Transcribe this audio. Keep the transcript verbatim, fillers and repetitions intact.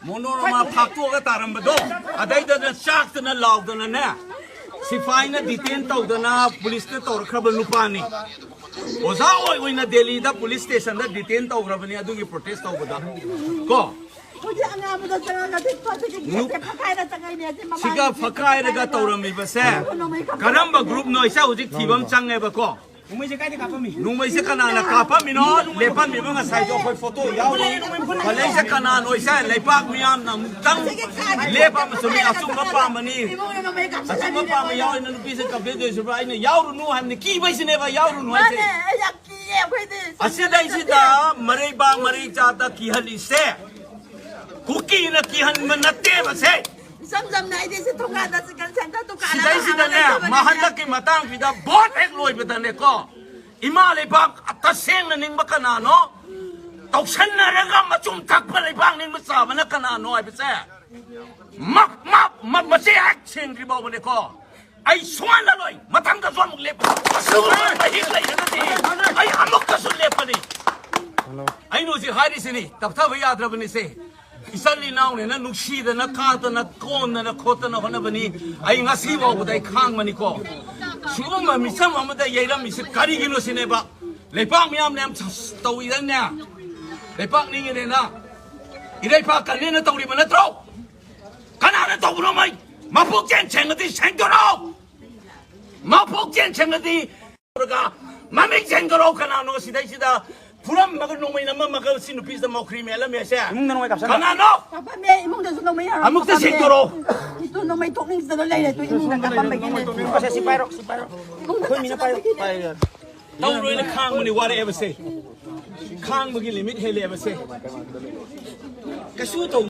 ꯃꯣꯅꯣꯔꯃꯥ ꯐꯥꯛꯇꯣꯛꯑꯒ ꯇꯥꯔꯝꯕꯗꯣ, ꯑꯗꯩꯗꯅ ꯆꯥꯛꯇꯅ ꯂꯥꯎꯗꯅꯅꯦ, ꯁꯤꯐꯥꯏꯅ detain ꯇꯧꯗꯅ ꯄꯨꯂꯤꯁꯇ ꯇꯧꯔꯛꯈ꯭ꯔꯕ ꯅꯨꯄꯥꯅꯤ꯫ ꯑꯣꯖꯥ ꯑꯣꯏ ꯑꯣꯏꯅ ꯗꯦꯜꯂꯤꯗ ꯄꯨꯂꯤꯁ ꯁ꯭ꯇꯦꯁꯟꯗ ꯗꯤꯇꯦꯟ ꯇꯧꯈ꯭ꯔꯕꯅꯤ ꯑꯗꯨꯒꯤ ꯄ꯭ꯔꯣꯇꯦꯁ ꯇꯧꯕꯗ꯫ ꯀꯣ? ꯍꯧꯖꯤꯛ ꯑꯉꯥꯡꯕꯗ ꯆꯪꯉꯒ ꯇꯤꯛ ꯇꯣꯛ ꯇꯤꯛ ꯇꯤꯛ ꯅꯨ-, ꯐꯛꯀꯥꯏꯔ ꯆꯪꯉꯛꯏꯅꯦ꯫ ꯑꯁꯤ ꯃꯃꯥ ꯁꯤꯒ ꯅꯨꯄꯤꯁꯦ ꯐꯛꯀꯥꯏꯔꯒ ꯐꯛꯀꯥꯏꯔꯒ ꯇꯧꯔꯝꯃꯤꯕꯁꯦ ꯅꯣꯡꯃꯩ ꯀꯥꯞꯄ ꯀꯔꯝꯕ ꯒ꯭ꯔꯨꯞꯅꯣ? ꯏꯆꯥ ꯍꯧꯖꯤꯛ ꯊꯤꯕ ꯑꯃ ꯆꯪꯉꯦꯕꯀꯣ꯫ ꯅꯣꯡꯃꯩꯁꯦ ꯀꯥꯏꯗ ꯀꯥꯞꯄꯝꯃꯤ? ꯅꯣꯡꯃꯩꯁꯦ ꯀꯅꯥꯅ ꯀꯥꯞꯄꯝꯃꯤꯅꯣ? ꯂꯦꯞꯄꯝꯃꯤꯕ ꯉꯁꯥꯏꯗꯣ ꯑꯩꯈꯣꯏ ꯐꯣꯇꯣ ꯌꯥꯎꯔꯤ꯫ ꯅꯣꯡꯃꯩ ꯃꯈꯨꯟ ꯐꯂꯩꯁꯦ ꯀꯅꯥꯅꯣ? ꯏꯆꯥ ꯂꯩꯄꯥꯛ ꯃꯤꯌꯥꯝꯅ ꯑꯃꯨꯛꯇꯪ ꯂꯦꯞꯄ ꯑꯃꯁꯨꯡ ꯑꯆꯨꯝꯕ ꯄꯥꯝꯕꯅꯤ꯫ ꯏꯃꯨꯡꯅ ꯅꯣꯡꯃꯩ ꯑꯆꯨꯝꯕ ꯀꯥꯞꯁꯤꯜꯂꯝꯃꯤꯅꯦ ꯄꯥꯝꯕ ꯑꯩꯈꯣꯏꯗ꯫ ꯌꯥꯎꯔꯤꯅ ꯅꯨꯄꯤꯁꯦ ꯀꯝꯄ꯭ꯂꯦꯟ ꯇꯧꯔꯤꯁꯤꯕ꯭ꯔꯥ? ꯑꯩꯅ ꯌꯥꯎꯔꯨꯅꯨ ꯍꯥꯏꯕꯅꯤ, ꯀꯤꯕꯩꯁꯤꯅꯦꯕ ꯌꯥꯎꯔꯨꯅꯨ ꯍꯥꯏꯁꯦ꯫ ꯃꯥꯅꯦ, ꯑꯩ ꯌꯥꯝ ꯀꯤꯌꯦ ꯑꯩꯈꯣꯏꯗꯤ꯫ ꯑꯁꯤꯗꯩꯁꯤꯗ ꯃꯔꯩꯕꯥꯛ ꯃꯔꯩ ꯆꯥꯗ ꯀꯤꯍꯜꯂꯤꯁꯦ ꯀꯨꯀꯤꯅ ꯀꯤꯍꯟꯕ ꯅꯠꯇꯦꯕꯁꯦ꯫ ꯏꯆꯝ ꯆꯝꯅ ꯑꯩꯗꯤ ꯁꯤ ꯊꯣꯡꯒꯥꯟꯗ ꯆꯤꯀꯟ ꯁꯦꯟꯇꯔ ꯗꯨꯀꯥꯟ ꯑꯃ ꯁꯤꯗꯩꯁꯤꯗꯅꯦ, ꯍꯥꯡꯉꯒ ꯂꯩꯖꯕꯅꯤꯅꯦ꯫ ꯃꯍꯟꯗꯛꯀꯤ ꯃꯇꯥꯡꯁꯤꯗ ꯚꯣꯠ ꯍꯦꯛ ꯂꯣꯏꯕꯗꯅꯦꯀꯣ, ꯏꯃꯥ ꯂꯩꯕꯥꯛ ꯇꯁꯦꯡꯅ ꯅꯤꯡꯕ ꯀꯅꯥꯅꯣ? ꯇꯧꯁꯟꯅꯔꯒ ꯃꯆꯨꯝ ꯊꯛꯄ ꯂꯩꯕꯥꯛ ꯅꯤꯡꯕ ꯆꯥꯕꯅ ꯀꯅꯥꯅꯣ ꯍꯥꯏꯕꯁꯦ ꯃ-, ꯃ-, ꯃ-, ꯃꯆꯦ ꯍꯦꯛ ꯁꯦꯡꯗ꯭ꯔꯤ ꯐꯥꯎꯕꯅꯦꯀꯣ꯫ ꯑꯩ ꯁꯨꯡꯍꯜꯂꯔꯣꯏ꯫ ꯃꯊꯪꯗꯁꯨ ꯑꯃꯨꯛ ꯂꯦꯞꯄ꯫ ꯑꯁꯤꯒꯨꯝꯕ ꯃꯍꯤꯛ ꯂꯩꯔꯒꯗꯤ ꯑꯩ ꯑꯃꯨꯛꯀꯁꯨ ꯂꯦꯞꯄꯅꯤ꯫ ꯑꯩꯅ ꯍꯧꯖꯤꯛ ꯍꯥꯏꯔꯤꯁꯤꯅꯤ, ꯇꯞꯊꯕ ꯌꯥꯗ꯭ꯔꯕꯅꯤꯁꯦ꯫ ꯏꯆꯜ ꯏꯅꯥꯎꯅꯦꯅ ꯅꯨꯡꯁꯤꯗꯅ ꯀꯥꯗꯅ ꯀꯣꯟꯗꯅ ꯈꯣꯠꯇꯅ ꯍꯣꯠꯅꯕꯅꯤ꯫ ꯑꯩ ꯉꯁꯤ ꯐꯥꯎꯕꯗ ꯑꯩ ꯈꯥꯡꯕꯅꯤꯀꯣ꯫ ꯁꯤꯒꯨꯝꯕ ꯃꯤꯆꯝ ꯑꯃꯗ ꯌꯩꯔꯝꯃꯤꯁꯤ ꯀꯔꯤꯒꯤꯅꯣ ꯁꯤꯅꯦꯕ꯫ ꯂꯩꯄꯥꯛ ꯃꯤꯌꯥꯝꯅ ꯌꯥꯝ ꯇꯧꯏꯗꯅꯦ꯫ ꯂꯩꯄꯥꯛ ꯅꯤꯡꯉꯤꯅꯦꯅ ꯏꯔꯩꯄꯥꯛ ꯀꯟꯅꯦꯅ ꯇꯧꯔꯤꯕ ꯅꯠꯇ꯭ꯔꯣ? ꯀꯅꯥꯅ ꯇꯧꯕꯅꯣ? ꯃꯩ ꯃꯄꯨꯛꯆꯦꯟ ꯁꯦꯡꯉꯗꯤ ꯁꯦꯡꯗꯣꯔꯛꯑꯣ꯫ ꯃꯄꯨꯛꯆꯦꯟ ꯁꯦꯡꯉꯗꯤ ꯃꯃꯤꯡ ꯆꯦꯟꯈ꯭ꯔꯣ꯫ ꯀꯅꯥꯅꯣ ꯁꯤꯗꯩꯁꯤꯗ ꯐꯨꯔꯝꯃꯒ ꯅꯣꯡꯃꯩ ꯅꯝꯃꯝꯃꯒ ꯁꯤ ꯅꯨꯄꯤꯁꯤꯗ ꯃꯧꯈ꯭ꯔꯤ ꯃꯦꯜꯂꯝꯃꯦꯁꯦ? ꯏꯃꯨꯡꯗ ꯅꯣꯡꯃꯩ ꯀꯥꯞꯁꯟꯕ꯫ ꯀꯅꯥꯅꯣ? ꯀꯥꯞꯄꯝꯃꯦ, ꯏꯃꯨꯡꯗꯁꯨ ꯅꯣꯡꯃꯩ ꯌꯥꯎꯔꯝꯃꯦ, ꯑꯃꯨꯛꯇ ꯀꯥꯞꯄꯝꯃꯦ꯫ ꯁꯦꯡꯗꯣꯔꯛꯑꯣ꯫ ꯏꯇꯨ ꯅꯣꯡꯃꯩ ꯊꯣꯛꯅꯤꯡꯗꯅ ꯂꯩꯔꯦ, ꯇꯨ ꯏꯃꯨꯡꯗ ꯀꯥꯞꯄꯝꯕꯒꯤꯅꯦ꯫ ꯅꯣꯡꯃꯩ ꯊꯣꯛꯅꯤꯡꯗꯅ ꯏꯃꯨꯡꯗ ꯑꯩꯈꯣꯏ ꯃꯤꯅ ꯄꯥꯏꯔꯣ꯫ ꯀꯥꯞꯄꯝꯕꯒꯤꯅꯦ꯫ ꯇꯧꯔꯣꯏꯅ ꯈꯥꯡꯕꯅꯤ, ꯋꯥꯔꯛꯑꯦꯕꯁꯦ꯫ ꯈꯥꯡꯕꯒꯤ ꯂꯤꯃꯤꯠ ꯍꯦꯜꯂꯦꯕꯁꯦ꯫ ꯀꯩꯁꯨ ꯇꯧ